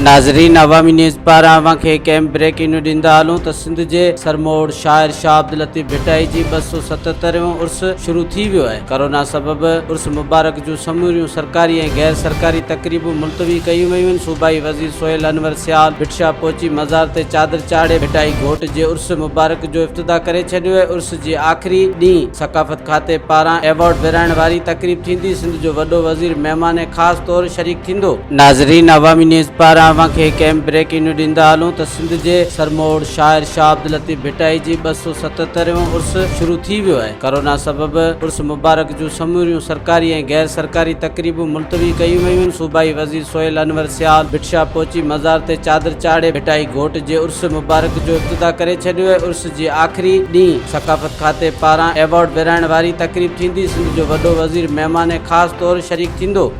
ناظرين عوامي نيوز پاران اوهان کي هڪ اهم بريڪنگ نيوز ڏيندا هلون ته سنڌ جي سرموڙ شاعر شاهه عبداللطيف ڀٽائي جي 277 هون عرس شروع ٿي ويو آهي ڪرونا سبب عرس مبارڪ جون سموريون سرڪاري ۽ غير سرڪاري تقريبون ملتوي ڪيون ويون آهن صوبائي وزير سهيل انور سيال ڀٽ شاهه پهچي مزار تي چادر چاڙهي ڀٽائي گهوٽ جي عرس مبارڪ جو افتتاح ڪري ڇڏيو آهي عرس جي آخري ڏينهن ثقافت کاتي پاران ايوارڊ ورهائڻ واري تقريب ٿيندي سنڌ جو وڏو وزير مهمان خاص طور شريڪ ٿيندو. ناظرين عوامي نيوز پاران اوهان کي هڪ اهم بريڪنگ نيوز ڏيندا هلون ته سنڌ جي سرموڙ شاعر شاهه عبداللطيف ڀٽائي جي 277 هون عرس شروع ٿي ويو آهي ڪرونا سبب عرس مبارڪ جون سموريون سرڪاري ۽ غير سرڪاري تقريبون ملتوي ڪيون ويون آهن صوبائي وزير سهيل انور سيال ڀٽ شاهه پهچي مزار تي چادر چاڙهي ڀٽائي گهوٽ جي عرس مبارڪ جو افتتاح ڪري ڇڏيو آهي عرس جي آخري ڏينهن ثقافت کاتي پاران ايوارڊ ورهائڻ واري تقريب ٿيندي سنڌ جو وڏو وزير مهمان خاص طور شريڪ ٿيندو.